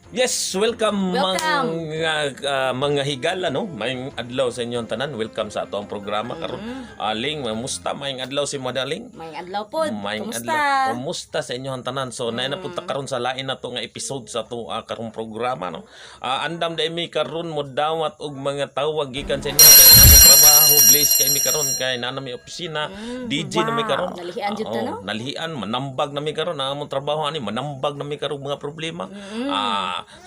Yes, welcome, Welcome. mga higala, no? Maayong adlaw sa inyong tanan. Welcome sa ato ang programa karon. Aling, mamusta maayong adlaw si Madaling? Maayong adlaw pod. Maayong Kumusta? adlaw. Kumusta sa inyong tanan? So, mm, na punta karon sa lain na to nga episode sa ato karong programa, no? Andam dai mi karon mo dawat og mga tawag gikan sa inyo kay among trabaho, blaze kay mi karon kay naa na mi opisina, DJ na mi karon. Nalihian jud ta, Oo, no? Nalihian, manambag na mi karon ang among trabaho ani, manambag na mi karon mga problema.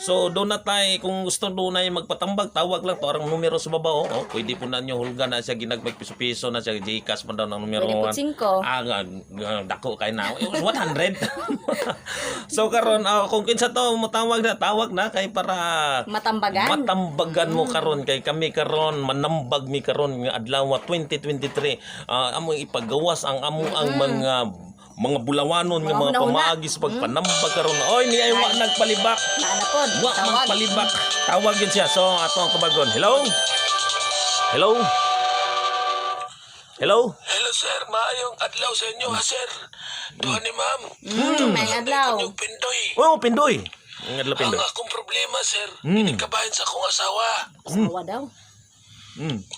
So doon na tay kung gusto doon na magpatambag, tawag lang to arang numero sa baba, oh. Oh, pwede po na nyo hulga na siya ginagmay piso-piso na siya GCash man daw ng numero. Pwede po 5. Dako kay na. It was 100. So karon, kung kinsa to motawag na, tawag na kay para Matambagan. Matambagan mo karon kay kami karon manambag mi karon nga adlaw 2023. Among ipagawas ang amo ang mga bulawanon nga Mga mga huna-huna. pamaagi sa pagpanambag karon. Oy, ni ay wa nagpalibak. Naa na pod. Wa Tawag. magpalibak. Tawag yun siya. So ato ang tubagon. Hello? Hello? Hello? Hello sir, maayong adlaw sa inyo ha sir. Duha ni ma'am. Maayong adlaw. Kanyong Pindoy. Oh, Pindoy. Ang adlaw, Ang Pindoy. akong problema sir, mm, sa akong asawa. Asawa daw.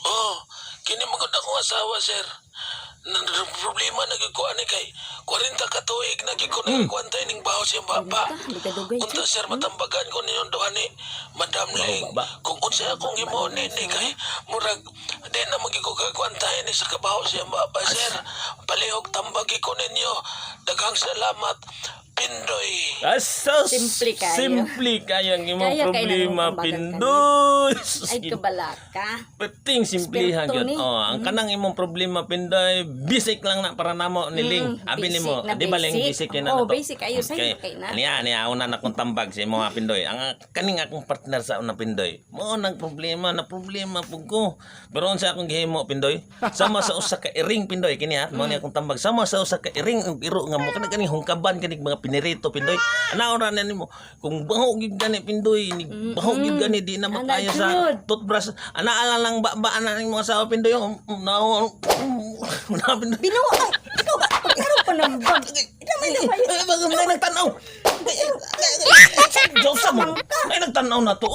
Oh, kini magod akong asawa sir. Problema na gyud ko ani kay 40 ka tuig na gyud ko nagkuantay ning baho siyang baba. Dugay-dugay. Unta sir, matambagan ko ninyong duha ni Madam Ling. Baba. Kung unsa akong himuon nini kay murag di na magyud ko kagkuantahin ni sa kabaho siyang baba sir. Palihog tambagi ko ninyo. Daghang salamat. Pindoy. Asa, Simple kayo. Simple kayo ang imong Kaya kayo problema, na Pindoy. Ay, kabalaka. Peting simplihan Esperto gyud. ni. Oh, ang kanang imong problema, Pindoy, basic lang na para namo ni Ling. Abi Basic nimo, na di ba Ling, basic. basic yun na Oo, to? basic kayo, sayo kay na. Niya, niya una na akong tambag sa imo ha, Pindoy. Ang kaning akong partner sa una, Pindoy. Mao nang problema, na problema pug ko. Pero unsa akong gihimo, Pindoy? Sama sa usa ka iring, Pindoy, kini ha, mao ni akong tambag. Sama sa usa ka iring ug iro nga mo kana kaning hungkaban kaning mga pinirito, Pindoy. Ana ora na nimo kung baho gid gani, Pindoy, ni baho gid gani di na Ana, makaya sa jud. toothbrush. Ana ala lang ba ba ana ning mga asawa, Pindoy. Na na, Pindoy. Binuo ay, ikaw ba? Pagkaroon pa ng bag. Ay, ay, ay, may nagtanaw. Diyos mo. May nagtanaw na to.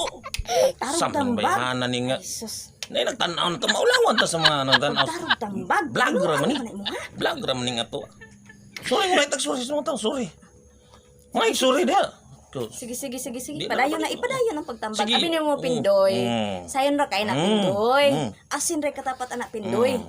Tarong Samang tambag. bayhana ni nga. Ay, sus. May nagtanaw na to. Maulawan ta sa mga nagtanaw. Tarong tambag. Vlog Ano ra man ni. man mo, ha? Vlog ra man ni nga to. Sorry, may tag sorry sa mga tao. Sorry. May sorry dia. Sige, sige, sige, sige. Di na Padayon naman na, ipadayon ang pagtambag. Sige. Abi nimo Pindoy. Sayon ra kay na, Pindoy. Asin ra katapat anak, Pindoy.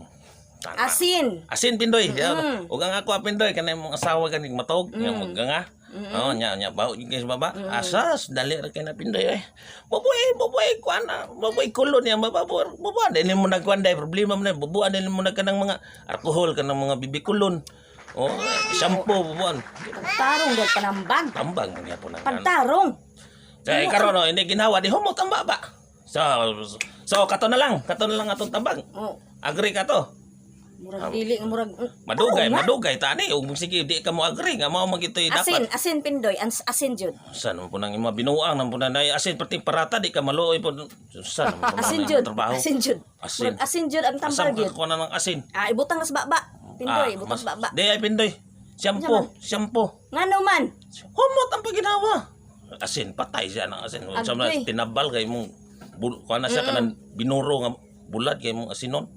Tama. Asin. Asin, Pindoy. Mm. Ug ang ako ah, Pindoy, kanay mong asawa ganing matog, nya maganga. Oh, nya nya bawo gyud kay sa baba. Asas dali ra kay na, Pindoy ay. Bubuy, bubuy kuan na, bubuy kulo niya baba, bubuan dili mo nagkuan dai problema man, bubuan dili mo nagkanang mga alkohol kanang mga bibikulon. Oh, shampoo bubuan. Pagtarong dahil panambag. Tambang man gyapon ang ano. Pagtarong. Kay karon oh, hindi ginawa di humot ang baba. So kato na lang atong tambang. Oh, Agree ka to? murag dili murag Madugay, tarong na. Madugay tani ug sige di ka mo agree nga mao magitoy Asin, dapat. asin Pindoy, asin jud. Sa naman po nang ima binuang nang po na nay asin perting parata di ka maluoy po. Sa naman po nang Asin imong jud. trabaho. Asin jud. Asin. Murag asin jud ang Asam tambal ka jud. kuha na ng asin. Ah, ibutang sa baba. Pindoy, ibutang sa baba. Di ay Pindoy. Shampoo, shampoo. Ngano man? Humot ang paginawa. Asin patay siya ng asin. Sa Agoy. tinabal kay mong kuha na siya kanang binuro nga bulad kay mong asinon.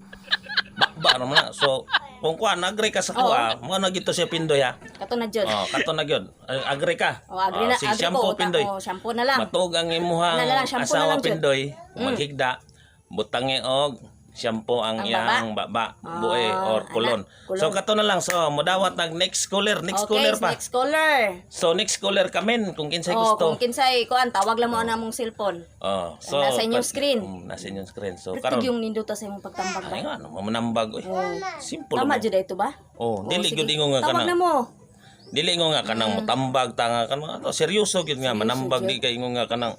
Bakba naman na. So kung kuha agree ka sa kuha, mo na gito siya, Pindoy ha. Kato na jud. Oh, kato na gyud. Agree ka. Oh, agree na, Sige, agree shampoo, ko. Pindoy. Oh, shampoo na lang. Matuog ang imuhang Na lang, shampoo na asawa, lang, Jud. Pindoy, maghigda, butangi og shampoo ang Ang iyang baba, bue Ah, or kulon. ana, kulon. So kato na lang. So modawat nag next caller, next Okay, caller pa. next caller. So next caller kamen kung kinsay Oh, gusto. kung kinsay kuan, tawag lang mo na among cellphone. Oh, so Nasa inyong screen. Nasa inyong screen. So Karon karon yung nindot sa imong pagtambag ba? ay nga no, manambag oy. Simple. Tama mo. jud ito ba? Oh, dili sige. gyud ingon nga Tawag kanang na mo. Dili ingon nga kanang motambag tanga kanang ano, seryoso gyud nga manambag di kay ingon nga kanang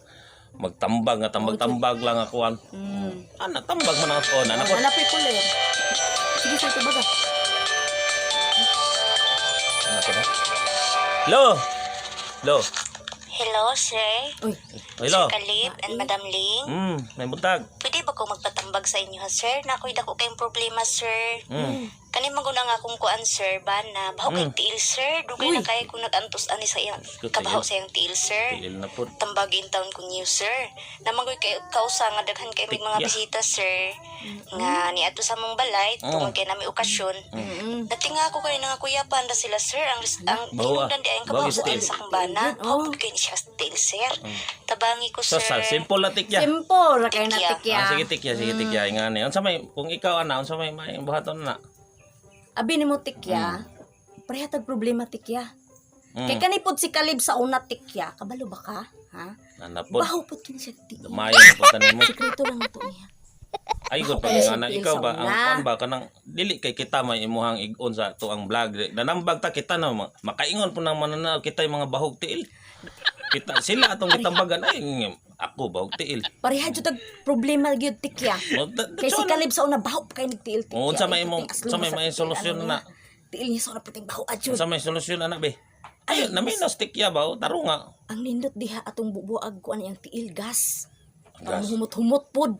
magtambag nga tambag-tambag lang ako. Ana tambag man ako na nako. Hanapin ko lang. Sige, sa ito baga. Ano na? Hello. Hello. Hello, sir. Uy, Hello. Sir Kalib and Madam Ling. May buntag. Pwede ba ko magpatambag sa inyo, ha, sir? Nakoy dako kayong problema, sir. Mm. Kani Kani man gud ang akong kuan, sir, bana. Baho kay tiil, sir. Dugay na kay kung nag-antos ani sa iyang Ko, kabaho tiil. sa iyang tiil, sir. Tiil na po. Tambagin taon ko niyo, sir. Namangoy kay kausa nga daghan kay mig mga Tikya. bisita, sir. Nga niadto sa among balay tungod kay nami okasyon. Natinga ako kay nga kuyapan ra sila, sir. Ang Baho, ah. hinungdan di ang Baho kabaho is tiil. sa akong bana. Oh. Baho kay ni siya tiil, sir. Tabangi ko, So, sir. sal, simple na tikya. Simple ra kay na Tikya. tikya. Ah, sige tikya, sige tikya. Nga ni. Unsa may kung ikaw ana, unsa may may buhaton na? Abi nimo tikya. Pareha tag problema tikya. Mm. Kay kani pod si Kalib sa una tikya, kabalo ba ka? Ha? Ana po. Baho pod kini siya tiil. Dumayo na po tanin mo. Sekreto lang to niya. Ay gud pag Ako nga na tiil ikaw sa ba ang una. kuan ba kanang dili kay kita may imuhang igon sa tuang vlog. Nanambag ta kita na makaingon po nang mananaw kita yung mga bahog tiil. Kita sila atong gitambagan ay ako bahog tiil. Pareha jud tag problema gyud tikya. Oh, Kay si Kalib sa una baho pa kay nagtiil tikya. Oo, unsa may Ay, imong- puting unsa may aslong may sa tiil, solusyon ano na? niya. Tiil niya sa una puting baho adjud. Unsa may solusyon ana be? Ay, naminos tikya ba? O, Taro nga. Ang nindot diha atong bubuag kuan iyang tiil gas. Para Gas. humot-humot pod.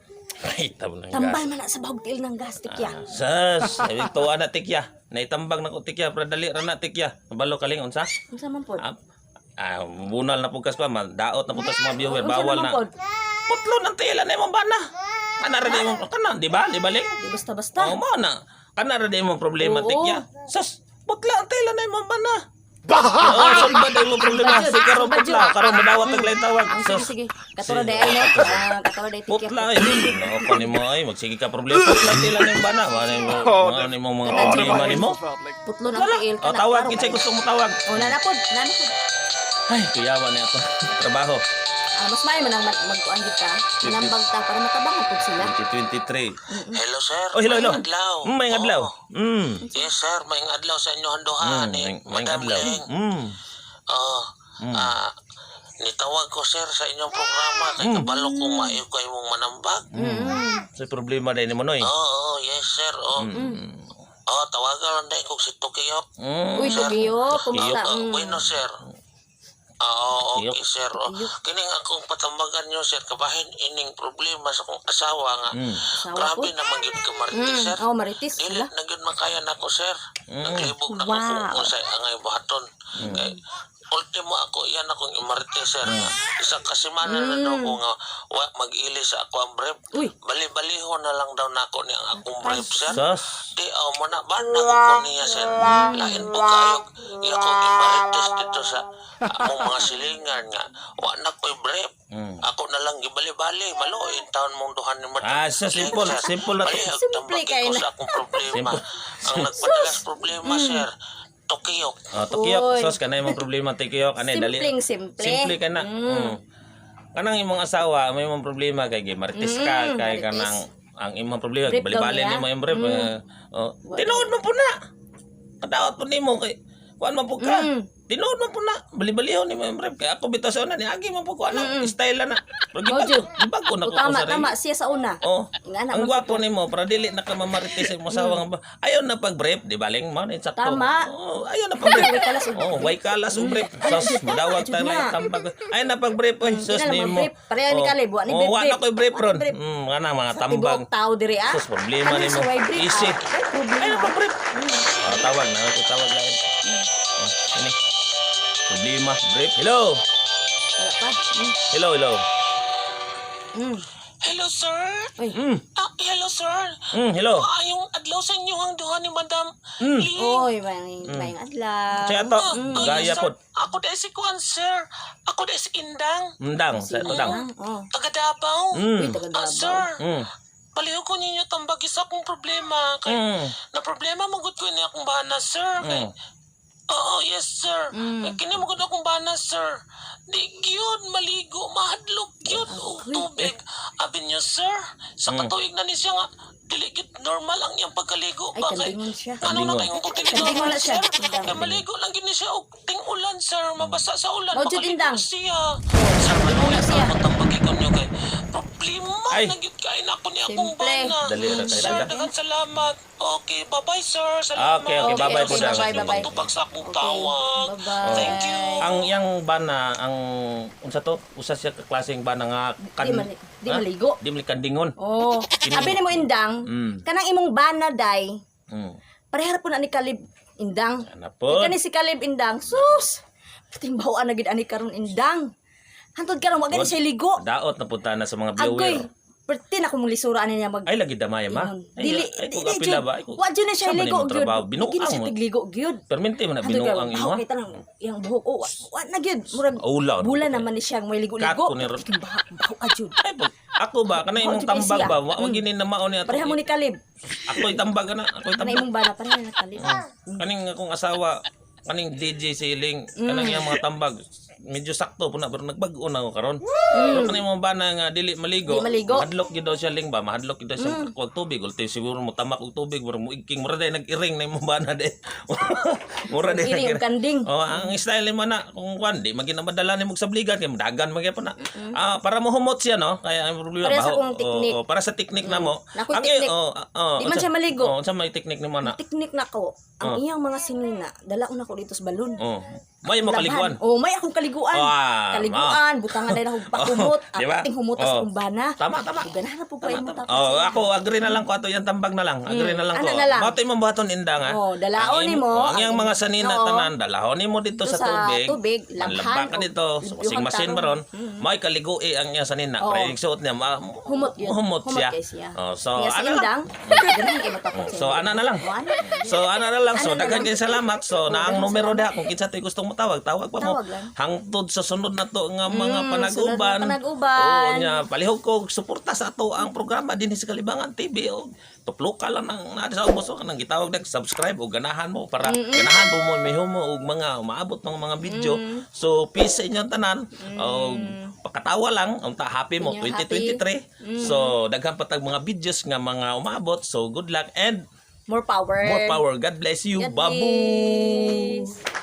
Ay, tabo ng gas. Tambal man na sa bahog tiil ng gas tikya. Ah, Sas, ibig tuwa na tikya. Naitambag na ko tikya, pero dali ra na tikya. Balo kaling unsa? Unsa man pod? Ah, ah, bunal na pugkas pa, daot na putas mga viewer, Unsa bawal naman na. pod? Putlo ng tila na imong bana. Kana ra di imong kana, di ba? Di ba ling? Di basta-basta. Oo mo na. Kana ra di imong problema Oo. tikya. Sas, putla ang tila na imong bana. Oo, sulbad ang imong problema. Sulbad yun. Sige karon Sulbad putla, yun. karon madawat ang lain tawag. Ah, sige, Sus. sige. Katuro day ay no. Ah, katuro day tikya. Putla ay no ko nimo ay magsige ka problema. Putla ang tila na imong bana. Wala nimo, wala nimo mga problema nimo. Putlo ng tiil O tawag kinsay gusto mo tawag. Oh, nana pod, nana pod. Ay, kuyawa na ato. Trabaho. Ah, mas maayo man ang magkuan gid ka. Manambag ta para matabangan pod sila. 2023. Hello, sir. Oh, hello, hello. Maayong adlaw. May adlaw. Oo. Yes, sir. Maayong adlaw sa inyo handuhan. Eh. May Madam adlaw. Ling. Oo. Ah, nitawag ko, sir, sa inyong programa. Kay kabalo ko maayo kayo mong manambag. Sa problema din nimo noy. Oo, oh, yes, sir. Oo. Oh, tawagan lang dahil kung si Tokyo. Uy, Tokyo, kumusta? Oh, bueno, sir. Oo, Tokyo. okay, sir. Oh, kining akong patambagan nyo, sir. Kabahin ining problema sa akong asawa nga. Asawa Grabe po. naman gyud ka marites, sir. Oh, marites Dili sila. na gyud makaya nako, sir. Naglibog na ko Wow. kung unsay angay buhaton. Kay ultimo ako iyan akong imarites, sir. Nga, isa ka semana na daw ko nga wa mag-ili sa ako ang brief. Uy. Bali-baliho na lang daw nako ni ang akong brief, sir. Sus. Di aw mo na ba na ko niya sir. Lain po kayo iya ko imarites dito sa among mga silingan nga wa na ko'y brief. Ako na lang gibali-bali maluoy taon mong duhan ni Madam. Ah, so simple, Sir, simple na to. Palihog Simple tambagi kayo ko na. sa akong problema. Simple. Ang nagpadalas problema sir, Tokyo. Oh, Tokyo, Uy. sus kanay imong problema Tokyo kanay dali. Simpleng simple. Simple ka na. Kanang imong asawa may imong problema kay gimarites ka kay marites. kanang ang imong problema Brief daw bali-bali niya. nimo imong brief. Oh, tinuod man po na. Kadaot po nimo kay kuan man po ka. Tinuod man po na. Bali-balihon nimo imong brief kay ako bitaw sa una ni agi man po ko ana style na na. Pero Oh, gibag Ju. gibag ko na Oh, ko tama, sa tama. Siya sa una. Oh, Nga na, ang man gwapo nimo para dili na ka mamarites sa imong asawa nga ba. Ayaw na pag brief, di ba ling mao ni sakto. Tama. Oh, ayaw na pag brief. Way kalas og Oh, way kalas og brief. Sus, madawag Jud ta na. lang tambag. Ayaw na pag brief oy, sus na lang nimo. mag-brief. Pareha ni Caleb, wa ni Oh, brief, wa na brief. koy brief Wa ni ron. brief. Kana mga Sa tambag. tibuok tao diri ah. Sus, problema Ano nimo. sa way brief, Easy. ah? Ay, problema. Ayaw na pag brief. Oh, tawag na, tawag na. Oh, ini. Problema, brief. Hello. Wala pa. Hello, hello. Hello sir. Uy. Ah, hello sir. Hello. Maayong adlaw sa inyo ang duha ni Madam Ling. Oy, may may adlaw. Siya to. Ah, Gaya yes, sir. pod. Ako dahil si Kuan, sir. Ako dahil si Indang. Ndang, sa to dang. Oh. Taga Davao. Uy, taga Ah, Davao. sir. Paliho ko ninyo tambagi sa akong problema. Kay, na problema magud ko ini akong bana, sir. Kay, oo, yes, sir. Kay, kini magud akong bana, sir. Di gyud maligo, mahadlok gyud og tubig. Abi niyo, sir. Sa katuig na ni siya nga dili gyud normal ang iyang pagkaligo Ay, ba kay kandingon siya. ano na Kandingon. kayong kung dili Kandingon normal, na siya. sir. Kay maligo lang gyud ni siya og ting-ulan, sir. Mabasa sa ulan, Mao jud, makaligo Indang. siya. Sir, maluoy siya. ako tambagi ko niyo kay problema Ay. na gyud kay nako ni akong Simple. bana. Dali ra tayo, Sir, dali. daghang salamat. Okay, bye-bye, sir. Salamat. Okay, okay, bye-bye po, Okay, Dang. bye-bye, bye-bye. Pagtupag sa akong tawag. Bye-bye. Thank you. Ang yang bana ang unsa to? Usa siya ka klaseng bana nga kan Di maligo. Di mali kandingon. Oh, abi nimo Indang, kanang imong bana day, Parehara po na ni Caleb, Indang. Ana po. Kay kani si Caleb, Indang, sus. Pating bawaan na gid ani karon, Indang. Hantod karon wa gani siya ligo. Daot na punta na sa mga Agoy. viewer. Perti na kung lisura ani niya mag Ay lagi damay ma. Ingon. Ay, Dili, ay, kung dili apila jud. ba? Ay, kung- Wa jud na siya Saan ba ligo nimo gyud. trabaho? Di Binuang na siya mo. tigligo gyud. Permente man na Hantod karon, binuang imo. baho kay tanang iyang buhok. Oh, wa na gyud. Murag Ulaw na bulan po naman ni siyang may Kat ligo-ligo. ko ni Pating baho jud. Ay, pag, ako ba kana Baho imong jud kay tambag siya. ba? Wa gini na mao ni ato. Pareha mo ni Caleb. Ako'y tambag ana, ako'y Kana tambag. imong bana pareha na Caleb. Kaning akong asawa, kaning DJ Siling, kanang iyang mga tambag medyo sakto po na pero nagbag-o na ako karon. Pero kaning mga bana nga dili maligo, Mm. Di maligo. Mm. Mahadlok gyud daw siya, Ling, ba, mahadlok gyud daw siya og tubig. Ulti siguro mo tamak og tubig pero mo igking mura day nag-iring na imong bana day. Mura day Iring og kanding. Oh, ang style nimo na kung kwan di magina madala nimo sa bligan kay dagan magyapon na. Ah, para mohumot siya no. Kaya ang problema Para sa baho. akong teknik. Oh, oh, para sa teknik namo. Nakoy Ang teknik. Oh, Di man siya maligo. Oh, unsa may teknik nimo na? Teknik na ko. Ang iyang mga sinina, dala ko na ko dito sa balon. Oh. May mo kaliguan. Oh, may akong kaliguan. Ah, Kaliguan, butangan dahil akong pakumot. Oh, di ba? Ating humutas Oh. akong bana. Tama, tama. Ganahan na po pa imo tapos. Oh, ako agree na lang ko ato yang tambag na lang. Agree na lang ko. Ana na lang. Mao to imong buhaton, Indang ha. Oh, dalaon Ang nimo, oh, ang iyang ang mga sanina Oo. tanan dalahon nimo dito Dito sa sa tubig. tubig, lamhan Lamba ka o dito, limpyuhan washing machine tarong. ba ron? May kaligui ang iyang sanina. Oo. Kaya yung suot niya ma Humot yun. Humot siya. Kay siya. Oh, so Niya sa ana lang. Indang, ganahan kay matapos sa So Indang. ana na lang. One. So ana na lang. So Ana na daghan lang. kay salamat. So naang numero diha kung kinsa to'y gustong motawag, tawag pa mo. Tawag lang. Hangtod sa sunod na to nga mga panaguban. Sunod na panaguban. Oo, nya palihog ko suporta sa ato ang programa dinhi sa Kalibangan TV o tuploka lang ang naa sa ubos o kanang gitawag nag subscribe o ganahan mo para ganahan po mo mihumo og mga umaabot ng mga video. So peace sa inyong tanan. Og pakatawa lang unta happy mo Inyo happy. 2023. So daghan pa tag mga videos nga mga umaabot. So good luck and More power. more power. God bless you. God Babu. bless.